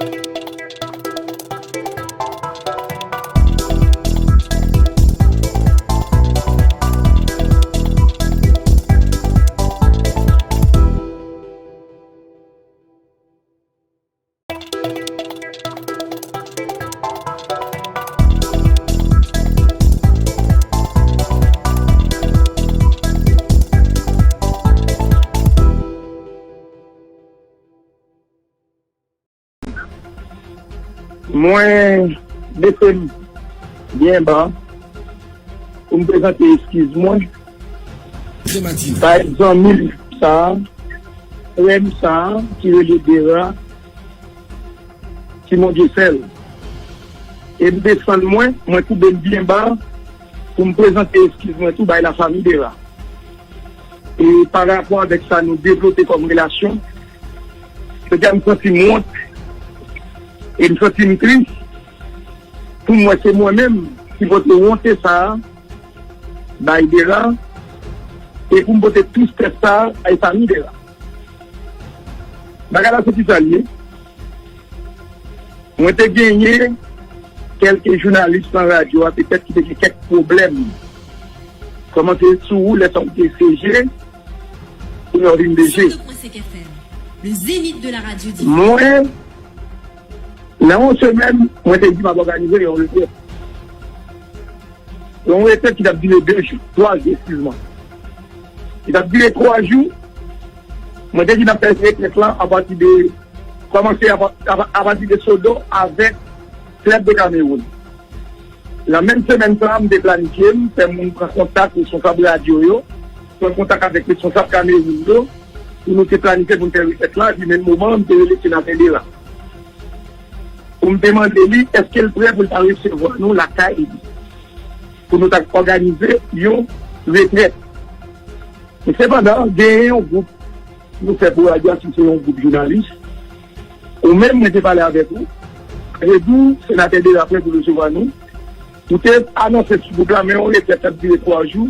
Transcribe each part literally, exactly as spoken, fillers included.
Mwen bese m byen ba pou m prezante eskiz mwen bay zanmi m sa a, frè m sa a ki rele Dera, ki Bondye fè l. E m desann mwen, mwen koube m byen ba pou m prezante eskiz mwen tou bay lafanmi Dera. E pa rapò avèk sa nou devlope kòm relasyon, se ke m santi m wont e m santi m tris pou m wè se mwen menm ki pote wonte sa a bay Dera e pou m pote tristès sa a bay fanmi Dera. Bagay la se kisa l ye? Mwen te genyen kèlke jounalis nan radyo a, petèt ki te gen kèk pwoblèm. Kòmanse sou ou, lè sa ou te C G, kounye a w vin D G. Mwen, nan yon semèn, mwen te di m ap òganize yon retrèt. Yon retrèt ki t ap dire de jou, twa jou, eskiz mwen. Li t ap dire twa jou. Mwen te di n ap fè retrèt lan apati de, kòmanse apa-, apa-, apati de Sodo avèk Club de Cameroun. Nan menm semèn sa a, m te planifye, m fè moun pran kontak responsab radyo yo, pran kontak avèk responsab Cameroun yo, pou nou te planifye pou n fè retrèt lan, epi menm moman an, m te rele senatè Dera. Pou m te mande li èske l prè pou l ta resevwa nou lakay li, pou nou ta òganize yon retrèt. Men sepandan, genyen yon gwoup nou fè pou radyo a, ki se yon gwoup jounalis. Ou menm, mwen te pale avèk ou. Yo di w, senatè Dera prè pou resevwa nou. Ou te anonse sou gwoup la, men yon retrèt k ap dire twa jou.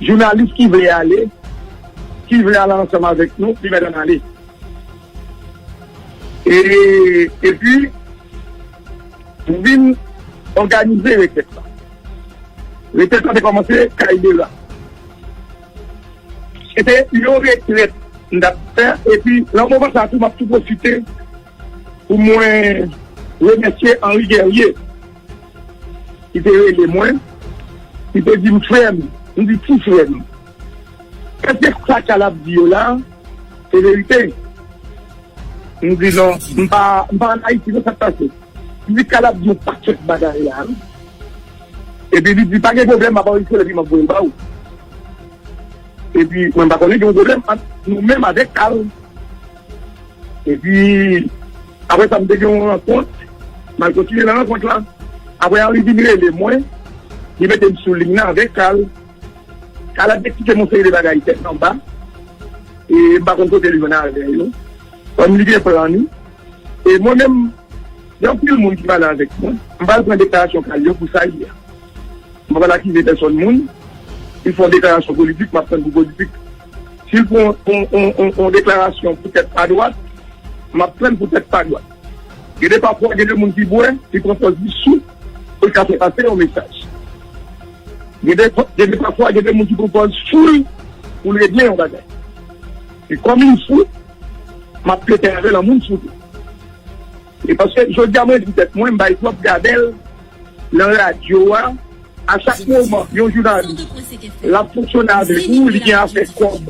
Jounalis ki vle ale, ki vle ale ansanm avèk nou, li mèt ann ale. E, epi, m vin òganize retrèt la. Retrèt la te kòmanse kay Dera. Se te yon retrèt m t ap fè, epi nan moman sa a tou, m ap tou pwofite pou mwen remèsye Henri Guerrier, ki te rele mwen, ki te di m, "Frè m," m di, "Ti frè m, èske sa Kal ap di yo la, se verite?" M di, "Non, m pa, m pa ann Ayiti, non, sa k pase?" M di, "Kal ap di yon pakèt bagay la, wi." Epi li di, "Pa gen pwoblèm, m ap anrejistre l epi m ap voye l ba ou." Epi mwen, m pa konnen gen yon pwoblèm ant nou menm avèk Kal. Epi, apre sa, m te gen yon rankont, m al kontinye nan rankont la. Apre, Henri vin rele mwen, li mete m sou liy nan avèk Kal. Kal ap eksplike m yon seri de bagay tèt anba. E m pa konn kote li jwenn avè yo. Kòm li gen plan li. E mwen menm, gen anpil moun ki pale avèk mwen. M pral pran deklarasyon Kal yo pou sa l ye a. M pa pral akize pèsòn moun. Li fè yon deklarasyon politik, m ap tann pou politik. Si l fè yon, yon, yon, yon, yon deklarasyon poutèt pa dwat, m ap tann poutèt pa dwat. Gen de pafwa, gen de moun ki bwè, li pran pòz li sou, pou l ka fè pase yon mesaj. Gen de, gen de pafwa, gen de moun ki pran pòz fou l pou l regle yon bagay. E kòm li fou, m ap trete avè l an moun fou tou. E paske jodi a mwen di tèt mwen, m bay twòp gabèl nan radyo a. A chak moman, yon jounalis, l ap fonksyone avèk ou, li gen afè kòb,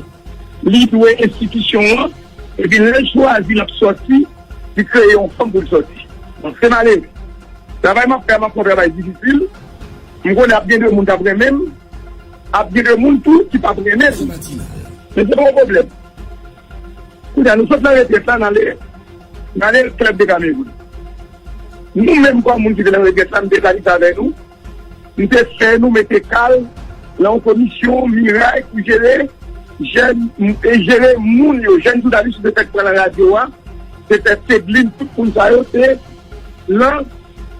li dwe enstitisyon an, epi lè l chwazi, l ap sòti, li kreye yon fòm pou l sòti. Donk, se malere. Travay m ap fè a, m ap fè yon travay difisil. M konnen ap gen de moun k ap renmen m, ap gen de moun tou ki p ap renmen m. Men se pa yon pwoblèm. Kounye a, nou sot nan retrèt la, n ale, n ale Club de Cameroun. Nou menm, kòm moun ki te nan retrèt la, nou te planifye avè nou. Nou te fè nou mete Kal nan yon komisyon miray pou jere jèn, e jere moun yo, jèn jounalis yo te fèk pran nan radyo a, te fè Seglin, tout moun sa yo te nan,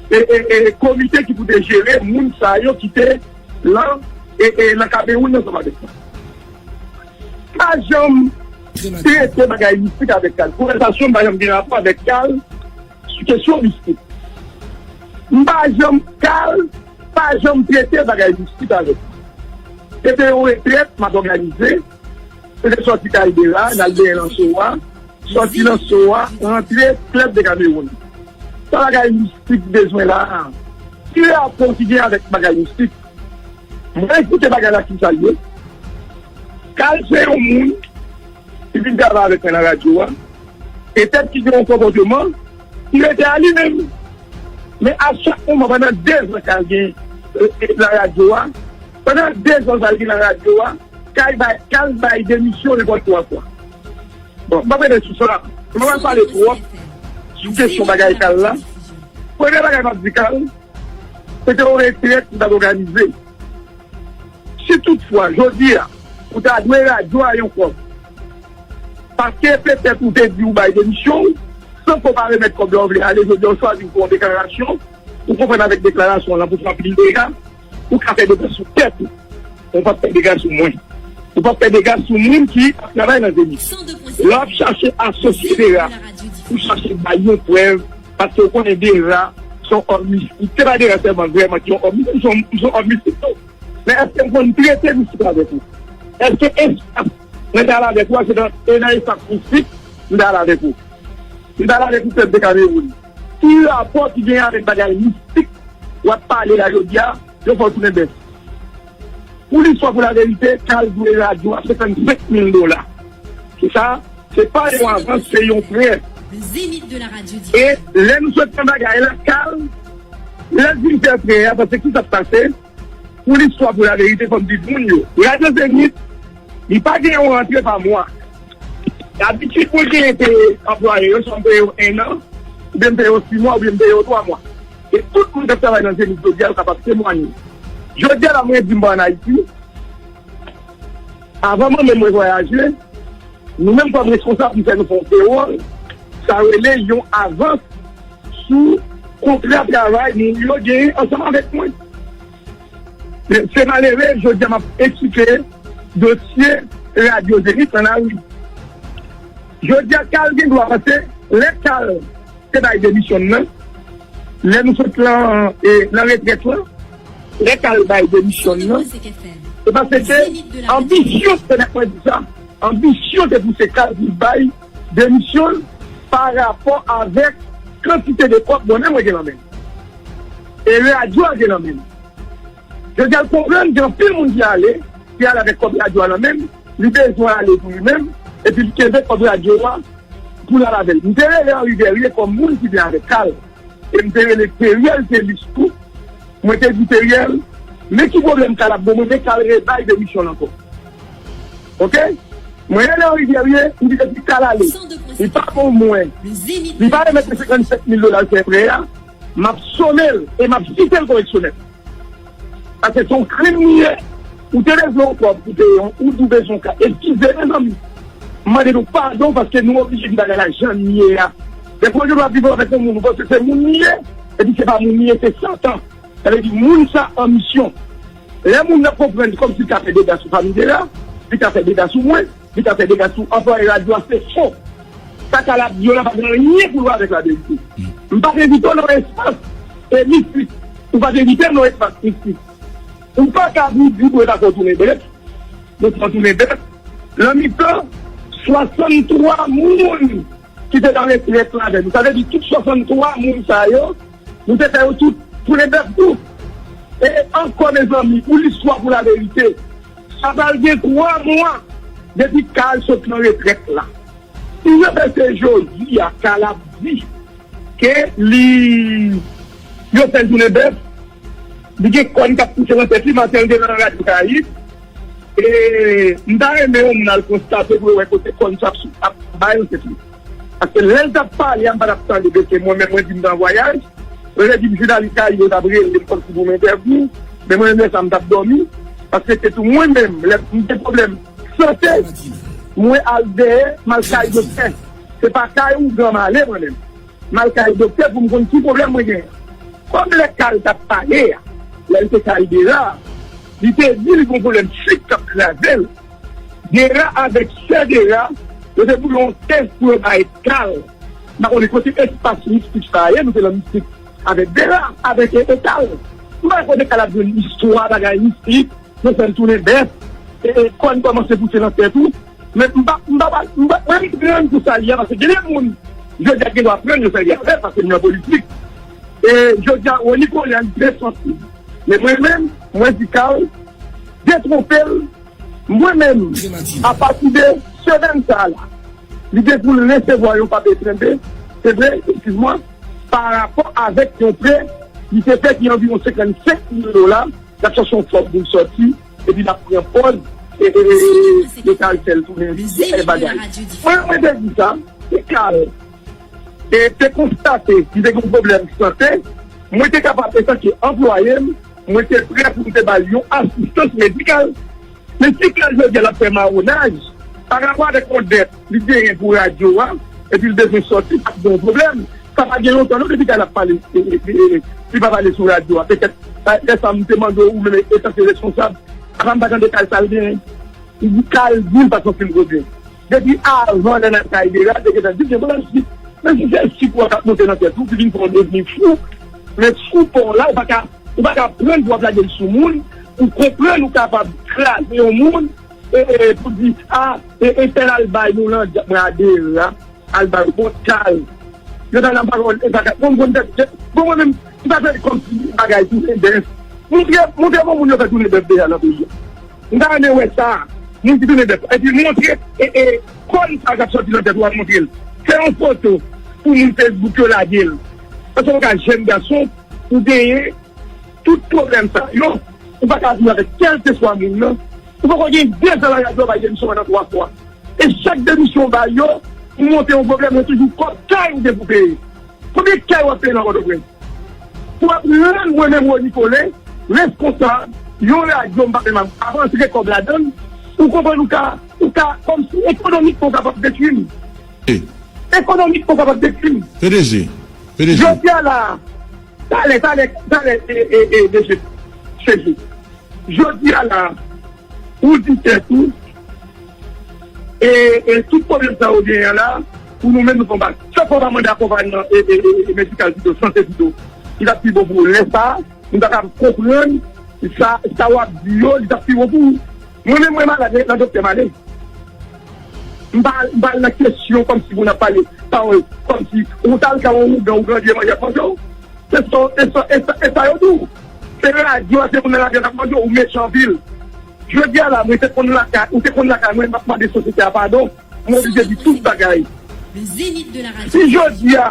e, e, e, komite ki pou te jere moun sa yo ki te nan, e, e, nan Kamewoun ansanm avèk nou. Pa janm trete bagay mistik avèk Kal. Konvèsasyon m pa janm gen rapò avèk Kal sou kesyon mistik. M pa janm, Kal pa janm trete bagay mistik avèk mwen. Se te yon retrèt m ap òganize. Se te sòti kay Dera, n al benyen nan Sowa. Sòti nan Sowa, rantre klèb de Kamewoun. Sa bagay mistik bezwen la a? Ki rapò ki gen avèk bagay mistik? Mwen koute bagay la ki sa l ye. Kal se yon moun ki vin travay avèk mwen nan radyo a. Petèt ki gen yon konpòteman ki rete a li menm. Men a chak moman, pandan de zan Kal gen, e, e, nan radyo a, pandan de zan Kal gen nan radyo a, Kal bay, Kal bay demisyon nenpòt twa fwa. Bon, m p ap rete sou sa. M p ap pale twòp sou kesyon bagay Kal la. Premye bagay m ap di Kal, se te yon retrèt m t ap òganize. Si toutfwa, jodi a, ou ta dwe radyo a yon kòb, paske petèt ou te di ou bay demisyon w, san ke w pa remèt kòb la, ou vle ale, jodi a, ou chwazi pou fè yon deklarasyon, ou konprann avèk deklarasyon w lan pou fè anpil dega, ou ka fè dega sou tèt ou. Ou p ap fè dega sou mwen. Ou p ap fè dega sou moun ki ap travay nan Zenith. Lè w ap chache asosye Dera, ou chache bay yon prèv, paske w konnen Dera se yon òm mistik. Se pa Dera sèlman vrèman ki yon òm mistik, m se yon, m se yon òm mistik tou. Men èske m konn trete mistik avèk ou? Èske espas mwen t al avèk ou a, se nan, e nan espas mistik m t al avèk ou? M t al avèk ou klèb de Kamewoun. Ki rapò ki genyen avèk bagay mistik w ap pale la jodi a, yo fè w tounen bèf? Pou listwa, pou laverite, Kal dwe radyo a senkannsenk mil dola. Se sa, se pa yon avans, se yon prè. E lè nou sot nan bagay la, Kal, lè l vin fè prè a, paske ki sa k pase? Pou listwa, pou laverite, fò m di moun yo. Radyo Zenith, li pa gen yon rantre pa mwa. Dabitid, mwen genyen peye anplwaye yo, swa m peye yo en an, oubyen m peye yo sis mwa, oubyen m peye yo twa mwa. E tout moun k ap travay nan Zenith jodi a, yo kapab temwanye. Jodi a la, mwen di m pa ann Ayiti. Avan mwen menm mwen vwayaje, nou menm kòm responsab, nou fè nou fè yon pewòl, sa rele yon avans sou kontra travay moun yo genyen ansanm avèk mwen. Se malere, jodi a m ap eksplike dosye Radyo Zenith an lari. Jodi a, Kal gen dwa, paske lè Kal te bay demisyon l nan, lè nou sot lan, e, nan retrèt lan, lè Kal bay demisyon l nan, se paske anbisyon, pèmèt mwen di sa, anbisyon te pouse Kal pou l bay demisyon l pa rapò avèk kantite de kòb mwen menm mwen gen nan men m. E radyo a gen nan men m. Jodi a, l konprann gen anpil moun ki ale, ki ale avèk kòb radyo a nan men l, li bezwen ale pou li menm, epi li kenbe kòb radyo a pou l al avè l. M te rele Henri Guerrier kòm moun ki te avèk Kal, e m te rele Teriel Thelus tou. Mwen te di Teriel, men ki pwoblèm Kal ap ban mwen, men Kal rebay demisyon l ankò. Oke? Mwen rele Henri Guerrier, m di depi Kal ale, li pa ban mwen, li pa remèt mwen senkannsenk mil dola l fè prè a, m ap some l e m ap site l koreksyonèl. Paske se yon krim li ye. Ou te bezwen yon kòb pou peye yon, ou di w bezwen yon ka. Eskize, mezanmi. M mande nou padon paske nou oblije di bagay la jan l ye a. Dèfwa, ou dwe ap viv avèk yon moun, ou panse se moun li ye, epi se pa moun li ye, se Satan. Sa vle di, moun sa an misyon. Lè moun nan konprann kòmsi l ka fè dega sou fanmi Dera, li ka fè dega sou mwen, li ka fè dega sou anplwaye radyo a, se fo. Sa Kal ap di yo la pa gen anyen pou l wè avèk laverite. M pa t envite w nan yon espas, e, mistik. Ou pa t envite m nan yon espas mistik. Ou pa ka vin di pou yo ta fè w tounen bèf. Yo fè w tounen bèf. Nan mitan swasanntwa moun ki te nan retrèt la avè nou. Sa vle di tout swasanntwa moun sa yo, nou te fè yo tout tounen bèf tou. E ankò, mezanmi, pou listwa, pou laverite, sa pral gen twa mwa depi Kal sot nan retrèt la. Si jan pase jodi a, Kal ap di ke li, yo fè l tounen bèf, li gen kòn k ap pouse nan tèt li, maten l te nan Radyo Karayib. E m ta renmen yon moun al konstate pou yo wè kote kòn sa ap sou, ap bay nan tèt li. Paske lè l t ap pale a, m pa t ap tande, paske mwen menm, mwen di m t an vwayaj. Yo te di m jounalis Karayib yo t ap rele m kòmsi pou m entèvyou, men mwen menm lè sa a m t ap dòmi, paske se tou mwen menm, lè m gen pwoblèm sante, mwen al dèyè, m al kay doktè. Se pa kay ougan m ale mwen menm. M al kay doktè pou m konn ki pwoblèm mwen genyen. Kòm lè Kal t ap pale a, lè l te kay Dera, li te di li gen yon pwoblèm chik k ap kraze l. Dera avèk sè Dera, yo te boule yon tès pou yo bay Kal. M pa konnen kote espas mistik sa a ye, nou te nan mistik avèk Bera, avèk Ekal. M pa konnen Ekal ap jwenn istwa bagay mistik, yo fè l tounen bèf, e, e kòn kòmanse pouse nan tèt ou. Men m pa, m pa, m pa, mwen m pran pou sa l ye a, paske gen de moun, jodi a gen dwa pran yo fè li avè, paske m nan politik. E jodi a, Rony Colin li trè sansib. Men mwen menm, mwen di Carl, detwonpe l, mwen menm, apati de semèn sa a la, li gen pou l resevwa yon papye trennde, se vre, eskiz mwen, pa rapò avèk yon prè li te fè ki anviwon senkannsenk mil dola, l ap chache yon fòm pou l sòti, epi l ap pran pòz, e, e, e, e, e, e kal fè l tounen bagay. Mwen, mwen te di sa, se kal. E te konstate li te gen yon pwoblèm sante, mwen te kapab, antanke anplwaye m, mwen te prè pou m te ba l yon asistans medikal. Men si kal jodi a l ap fè mawonaj, pa rapò avèk yon dèt li genyen pou radyo a, epi l bezwen sòti, sa ap gen yon pwoblèm. Sa pa gen lontan non depi kal ap pale, e, e, e, e, li pa pale sou radyo a. Petèt, lè sa a m te mande w, ou menm antanke responsab, apa m pa tande kal sa l genyen. Li di kal di l pa santi l byen. Depi avan lè nan kay Bera, te gentan di l gen pwoblèm sik. Men si se sik ou a k ap monte nan tèt ou, ki vin fè w devni fou, men fou pa w la, ou pa ka, ou pa ka pran l pou w ap lage l sou moun, ou konprann ou kapab kraze yon moun, e, e, pou di, a, e, e, tèl al bay nou nan djab, mwen a Bera, al bay yon kal. Yo ta nan pawòl, e sa ka, bon, bon, bon, mwen menm, m ta fè kòmsi bagay tounen bèf. Montre, montre bon moun yo fè tounen bèf deja nan peyi a. M ta renmen wè sa, moun ki tounen bèf. Epi montre, e, e, kòn sa k ap sòti nan tèt ou a, montre l. Fè yon foto pou moun Facebook yo lage l. Paske ou ka jèn gason, ou genyen tout pwoblèm sa yo, ou pa ka viv avèk kèlkeswa moun nan. Ou poko gen de zan nan radyo, bay demisyon nan twa fwa. E chak demisyon ou bay yo, ou monte yon pwoblèm, yo toujou kòb kay ou gen pou peye. Konbyen kay w ap peye nan Pòtoprens? Pou w ap rann mwen menm Rony Colin responsab yon radyo, m pa menm ap rantre kòb ladan l, ou konprann ou ka, ou ka, kòmsi ekonomikman ou kapab detwi m. Ekonomikman ou kapab detwi m. P D G, P D G. Jodi a la, talè, talè, talè, e, e, e, D G, C G. Jodi a la, ou di tèt ou, e, e tout pwoblèm sa yo genyen an la, pou nou menm nou fè yon bagay. Chak fwa w pa mande akonpayman, e, e, e, e medikal pito, sante pito, li t ap pi bon pou ou. Lè sa a, nou ta ka konprann sa, sa w ap di yo, li t ap pi bon pou ou. Mwen menm, mwen malad, nan doktè m ale. M pa, m pa al nan kesyon kòmsi pou n ap pale pawòl, kòmsi ou t al ka yon ougan, ou grandi e manje ap manje w. Se sa, e sa, e sa, e sa yo di w. Se radyo a, se moun nan radyo a k ap mande w, ou mechan anpil. Jodi a la, mwen te konn lakay, ou te konn lakay mwen, m ap mande sosyete a padon. Mwen oblije di tout bagay. Si jodi a,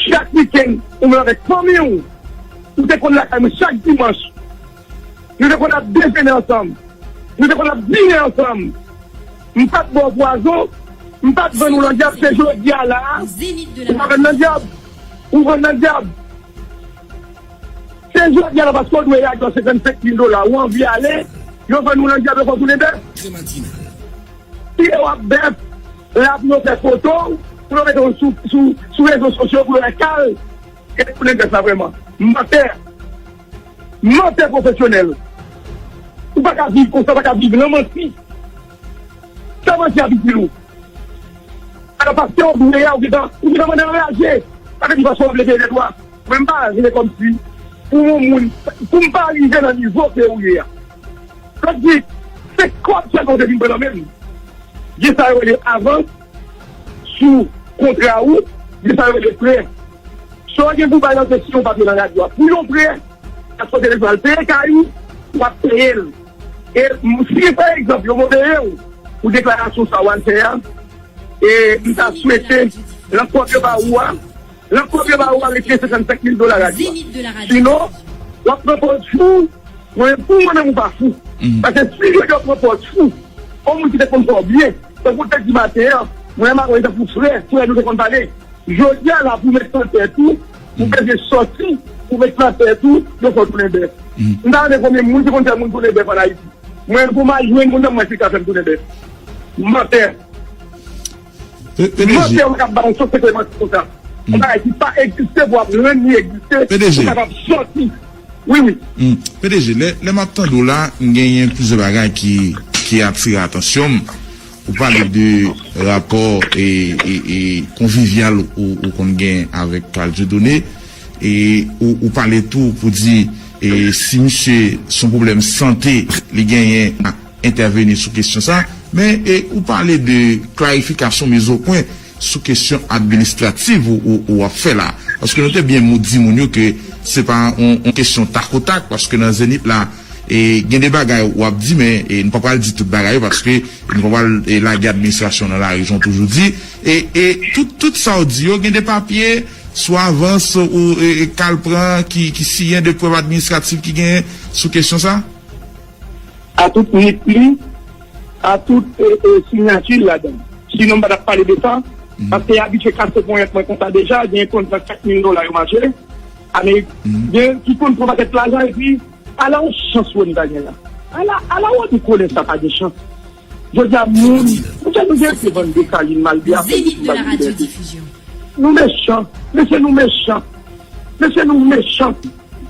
chak wikenn, ou menm avèk fanmi w, ou te konn lakay mwen chak dimanch. Nou te konn ap dejene ansanm. Nou te konn ap dine ansanm. M pa t ba w pwazon, m pa t vann ou nan dyab, se jodi a la a, ou pa vann nan dyab. Ou vann nan dyab. Se jodi a la paske w dwe radyo senkannsenk mil dola, ou anvi ale, yo vann ou nan dyab, yo fè w tounen bèf. Piye w ap bèf, la pou yo fè foto w, pou yo mete w sou, sou, sou rezo sosyo, pou yo wè kal, e tounen bèf la vrèman. Mantè. Mantè pwofesyonèl. Ou pa ka viv konsa, ou pa ka viv nan manti. Sa manti ap itil ou. Alò, paske w dwe a, ou gentan, ou gentan mande anraje. Sa vle di paske w vle peye dèt ou a. Mwen, m pa vle kòmsi pou yon moun, pou m pa rive nan nivo ke ou ye a. Sa vle di, se kòb sèlman ou te vin pran nan men m. Gen sa yo rele avans sou kontra ou, gen sa yo rele prè. Sa w gen pou bay nan kesyon papye nan radyo a. Pou yon prè, paske w te bezwen al peye kay ou, w ap peye l. E m- si, pa egzanp, yo move w pou deklarasyon sa w al fè a, e m ta swete, nan kòb yo ba ou a, nan kòb yo ba ou a, retire senkannsenk mil dola radyo a. Sinon, w ap pran pòz fou, mwen, pou mwen menm ou pa fou. Paske si yo, yo pran pòz fou, yon moun ki te konn fè w byen, tankou w te di maten an, mwen, m a wè tankou frè, frè nou te konn pale. Jodi a la, pou met nan tèt ou, ou bezwen sòti, pou met nan tèt ou, yo fè w tounen bèf. M ta renmen konnen moun ki konn fè moun tounen bèf ann Ayiti. Mwen, pou m al jwenn moun nan, mwen ki ka fè m tounen bèf. Mantè. P- PDG. Mantè, ou ka ba yon sosyete manti konsa. Yon bagay ki pa egziste, pou ap rann li egziste, ou kapab sòti. Wi, wi. PDG, lè, lè m ap tande w la, m genyen plizyè bagay ki, ki atire atansyon m. Ou pale de, rapò e, e, e konvivyal ou, ou konn gen avèk Carl Dieudonné. E ou, ou pale tou pou di, e si misye se yon pwoblèm sante li genyen, entèveni sou kesyon sa, men e ou pale de klarifikasyon, mizokwen sou kesyon administrativ ou, ou, ou ap fè la. Paske nou te byen mou- di moun yo ke se pa yon, yon kesyon takotak, paske nan Zenith la, e gen de bagay w ap di, men e nou pa pral di tout bagay yo, paske nou pa pral e lage administrasyon nan lari, jan w toujou di. E, e tout, tout sa w di yo, gen de papye sou avans ou e, e Carl pran ki, ki siyen, de prèv administratif ki genyen sou kesyon sa? A tout nip li, a tout e, e, siyati l ladan. Sinon, m pa t ap pale de sa. Paske y abitye kase ponyèt mwen konsa deja, gen kontra kat mil dola yo mache. Amerik, gen ki konn pran pakèt lajan, epi ala yon chans Rony ta gen la. Ala, ala Rony konnen sa pa gen chans. Jodi a, moun, nou fè nou gen se vann Desalin, Malvi, Afrik, Zenith de la Radyo Difizyon. Nou mechan. Mesye, nou mechan. Mesye, nou mechan.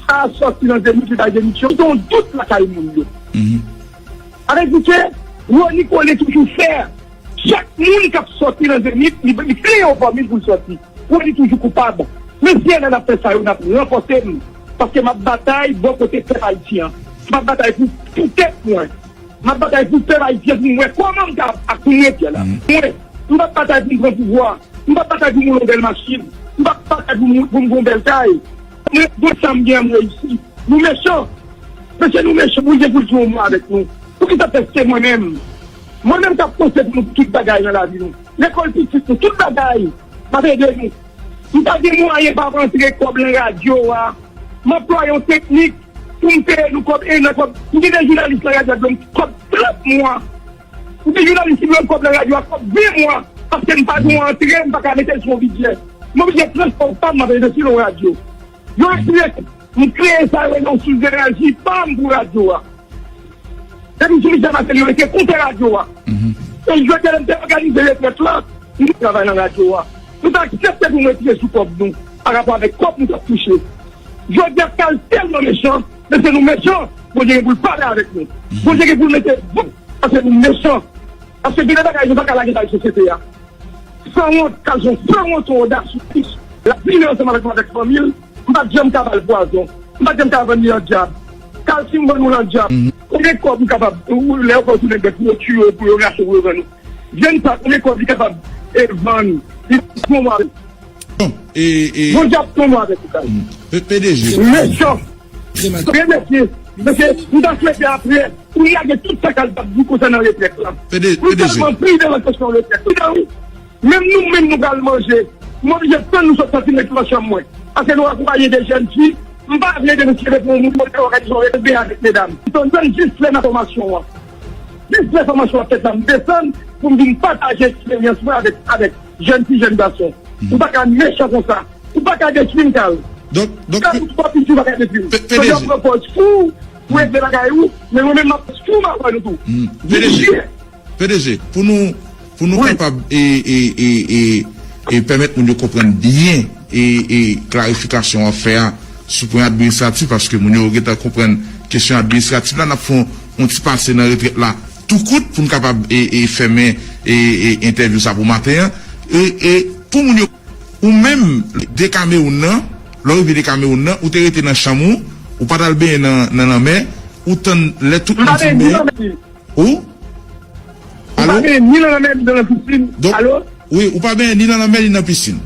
Sa a sòti nan Zenith, li ta Zenith yo. Gen yon dout lakay moun yo. Avèk di ke Rony konnen toujou fè. Chak moun k ap sòti nan Zenith, li, li kreye yon fòmil pou l sòti. Rony toujou koupab. Men si N N ap fè sa yo, n ap ranfòse m. Paske m ap batay bò kote pèp ayisyen an. M ap batay pou, pou tèt mwen. M ap batay pou pèp ayisyen pou m wè kòman m ka ak pou m ret la. Mwen, m p ap batay pou m pran pouvwa. M p ap batay pou m yon bèl machin. M p ap batay pou m, pou m gon bèl kay. Mwen, mwen sa m gen an m reyisi. Nou mechan. Mesye, nou mechan. Bondye pou l di yon mo avèk nou. Poukisa fè se mwen menm? Mwen menm k ap panse pou nou tout bagay nan lavi nou. Lekòl pitit nou, tout bagay. M ap ede nou. M pa gen mwayen pa rantre kòb nan radyo a. M anplwaye yon teknik pou m peye nou kòb, e nan kòb. M gen de jounalis nan radyo a, m kòb trant mwa. M gen jounalis ki dwe m kòb nan radyo a, kòb ven mwa. Paske m pa gen yon antre, m pa ka mete l sou yon bidjè. M oblije transpò pa m, m ap envesti nan radyo. Yo eseye, m kreye sa yo rele yon sous enèji pa m pou radyo a. Depi sou Michel Martelly, yo rete kontre radyo a. E jodi a, lè m te òganize retrèt la, m te travay nan radyo a. Nou te aksepte pou nou retire sou kòb nou, pa rapò avèk kòb nou t ap touche. Jodi a, Carl tèlman mechan, mesye nou mechan, Bondye gen pou l pale avèk nou. Bondye gen pou l mete bout, paske nou mechan. Paske gen de bagay nou pa ka lage bay sosyete a. Sanwont, Carl se yon sanwont, yon odasyis. L ap vini ansanm avèk mwen, avèk fanmi l. M pa t janm ka ba l pwazon. M pa t janm ka vann li nan dyab. Carl, si m vann ou nan dyab, konbyen kòb ou kapab, ou, lè yo fè w tounen bèt, pou yo tiye w, pou yo rache w, pou yo vann ou? Jèn sa, konbyen kòb li kapab, e, vann? Li pran mwa. Bon, e, e, Bondye ap pran mwa avèk ou, Carl. P D G. Mechan. Byen mesye, mesye, m ta swete apre, pou lage tout sa Carl t ap di konsènan retrèt la. M tèlman pri devan kesyon retrèt la. Menm nou menm nou pral manje, m oblije tann nou sot santi met nan chanm mwen. Paske nou akonpaye de jèn fi, m pa vle de nou tire pou yon moun pou te òganize yon retrèt avèk medam. M tann jis lè nan fòmasyon an. Jis lè fòmasyon an fèt la, m desann pou m vin pataje eksperyans mwen avèk, avèk jèn fi, jèn gason. Ou pa ka mechan konsa. Ou pa ka detwi m, Carl. Donk, donk, Carl, ou twò piti, ou pa ka detwi m. P D G. Jodi a, w pran pòz fou, ou regle bagay ou, men mwen menm, m ap fou, m ap wè nou tou. P D G, P D G, pou nou, pou nou kapab e, e, e, e, e pèmèt moun yo konprann byen e, e klarifikasyon w ap fè a sou pwen administratif, paske moun yo gentan konprann kesyon administratif la, n ap fè yon, yon ti pase nan retrèt la tou kout pou n kapab e, e fèmen e, e entèvyou sa pou maten an. E, e pou moun yo Ou menm, de kamera w nan, lè w rive de kamera w nan, ou te rete nan chanm ou, ou pa t al benyen nan, nan lanmè, ou tann lè tout moun fin benyen. Ou? Alo? M pa benyen ni nan lanmè, ni nan pisin. Alo? Wi, ou pa benyen ni nan lanmè, ni nan pisin.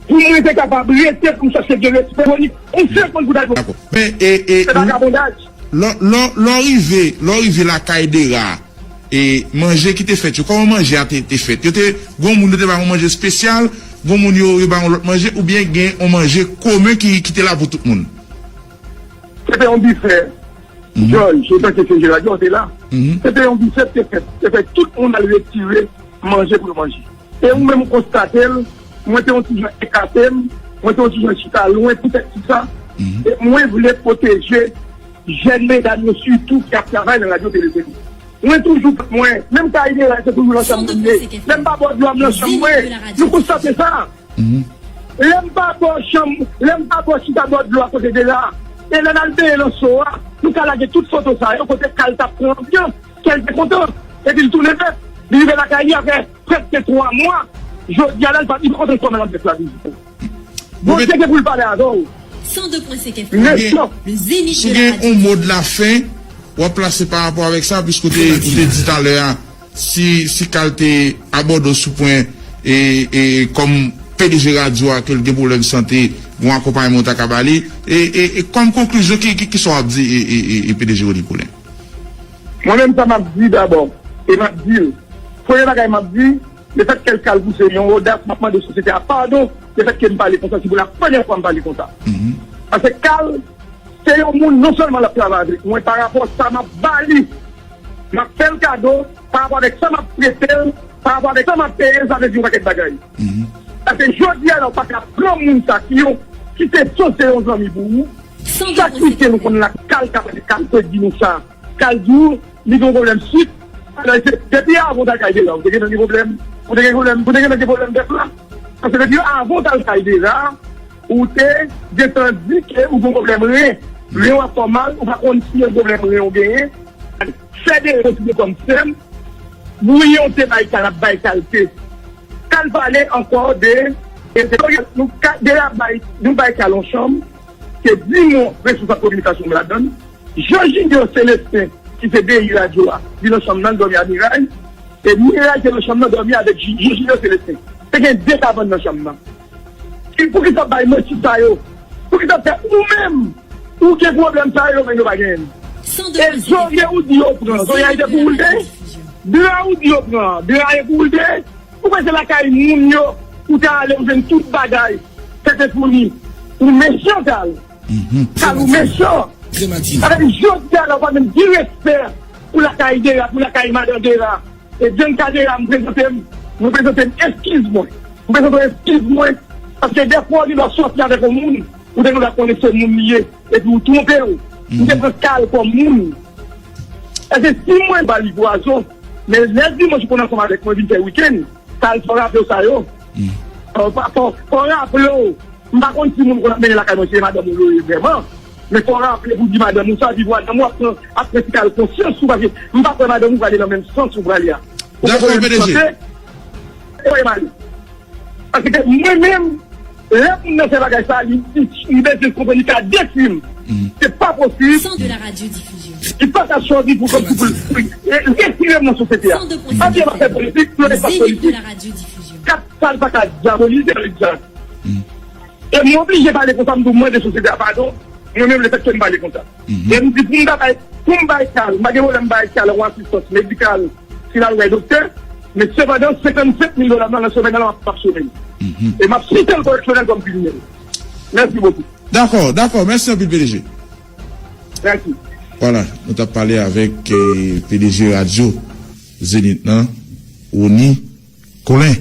Pou mwen te kapab rete pou m chache de respè, yon segonn pou ta. Dakò. Men, e, e, se vagabondaj. Lè, lè, lè w rive, lè w rive lakay Dera, e manje ki te fèt yo, kòman manje a te, te fèt? Yo te, gon moun yo te ba yon manje espesyal, gon moun yo, yo ba yon lòt manje, oubyen gen yon manje komen ki, ki te la pou tout moun? Se te yon bifè. Jòj, otan ke se Jera Djò te la. Se te yon bifè ki te fèt. Te fè tout moun al retire manje pou yo manje. E ou menm ou konstate l, mwen te yon ti jan ekate m, mwen te yon ti jan chita lwen poutèt ki sa. E mwen vle pwoteje jèn medam yo sitou ki ap travay nan radyo televize. Mwen toujou, mwen, menm ka ide la, se toujou nan chanm mwen ye. Lè m pa bò dlo a, m nan chanm mwen. Nou konstate sa. Lè m pa bò chanm, lè m pa bò chita bò dlo a kote de la. E lè n al benyen nan so a, nou ka lage tout foto sa yo kote Kal t ap pran anbyans, kè l te kontan. Epi l tounen vèt. Li rive lakay li, apre prèske twa mwa, jodi a la, li pa, li pa kontan kòman l ap fè la vizit. Bondye gen pou l pale avè w. Mèt Chòf. Si w gen yon mo de la fen, w ap plase pa rapò avèk sa, piske w te, ou te di talè a, si, si Kal te abòde w sou pwen, e, e kòm P D G radyo a, ke l gen pwoblèm sante, gen yon akonpayman w ta ka ba li, e, e, e kòm konklizyon, ki, ki, ki sa w ap di, e, e, e, e P D G Rony Colin? Mwen menm, sa m ap di dabò, e m ap di l, premye bagay m ap di, lefètke Kal pouse yon odas, m ap mande sosyete a padon, lefètke m pale konsa, se pou la premyè fwa m pale konsa. Paske Kal, se yon moun, non sèlman l ap travay avèk mwen, pa rapò sa m ap ba li, m ap fè l kado, pa rapò avèk sa m ap prete l, pa rapò avèk sa m ap peye l, sa vle di yon pakèt bagay. Paske jodi a la, ou pa ka pran moun sa ki yon, ki te sanse yon zanmi pou ou. Chak wikèn ou konn la, Kal ka pale, Kal te di nou sa. Kal di w, li gen yon pwoblèm sik. Alò, se depi avan w t al kay Dera, ou te gentan gen pwoblèm. Ou te gen pwoblèm, ou te gentan gen pwoblèm bèf la. Paske depi avan w t al kay Dera, ou te gentan di ke ou gen yon pwoblèm ren. Ren w ap fè w mal, ou pa konn si yon pwoblèm ren ou genyen. Fè Dera konsidere kòm sè m. Bouyi yon te bay Kal, ap bay Kal te. Kal pale ankò de, de, de, nou ka, Dera bay, nou bay Kal yon chanm, ke Dimon, responsab kominikasyon, ladan l. Jean Junior Célestin, ki se D J radyo a, li nan chanm nan, l dòmi a miray. E miray ki nan chanm nan dòmi avèk Jean Junior Célestin. Te gen de kabann nan chanm nan. Ki, poukisa w bay manti sa yo? Poukisa w fè ou menm? Ou gen pwoblèm sa yo, men yo pa genyen. E zorye ou di yo pran, zorye a te pou ou l te? Dra ou di yo pran, dra a te pou ou l te? Ou kwè se lakay moun yo ou te ale, ou jwenn tout bagay, tèt e founi? Ou mechan, Kal. Kal, ou mechan. Sa vle di, jodi a la, ou pa menm gen respè pou lakay Dera, pou lakay madan Dera. E Bianca Dera, m prezante m, mwen prezante m eskiz mwen. M prezante w eskiz mwen, paske dèfwa ou gen dwa sòti avèk yon moun, ou te gen dwa konnen se moun li ye, epi ou twonpe w. M te pran Kal kòm moun. Èske si mwen ba li pwazon, men lè dimanch ou konn ansanm avèk mwen vin fè wikenn, Kal, fò raple w sa yo. Fò, fò, fò, fò raple w. M pa konn si moun konn ap mennen lakay mwen, se madanm ou yo ye vrèman. Men fò w raple pou di madanm ou sa, epi pou madanm ou ap pran, ap pran ti kal konsyans ou, paske m pa kwè madanm ou prale nan menm sans ou prale a. Ou konprann sa m panse? E w ale. Paske mwen menm, lè moun nan fè bagay sa, li, li, li bezwen konprann, li ka detwi m. Se pa posib. Li pa ka chwazi pou, pou, pou, pou retire m nan sosyete a. Paske m ap fè politik, nan espas politik. Kat sa l pa ka dyabolize, Richard. E m oblije pale konsa, m tou mande sosyete a padon, mwen menm, lefètke m pale konsa. E m di, pou m ta bay, pou m bay Kal, m pa gen pwoblèm bay Kal yon asistans medikal si l al wè doktè, men sepandan, senkannsenk mil dola m nan nan semèn nan, m ap, m ap sove l. E m ap site l koreksyonèl kòm kriminèl. Mèsi bokou. Dakò, dakò. Mèsi anpil, P D G. Mèsi. Vwala, nou t ap pale avèk, eh, P D G radyo Zenith nan, Rony Colin.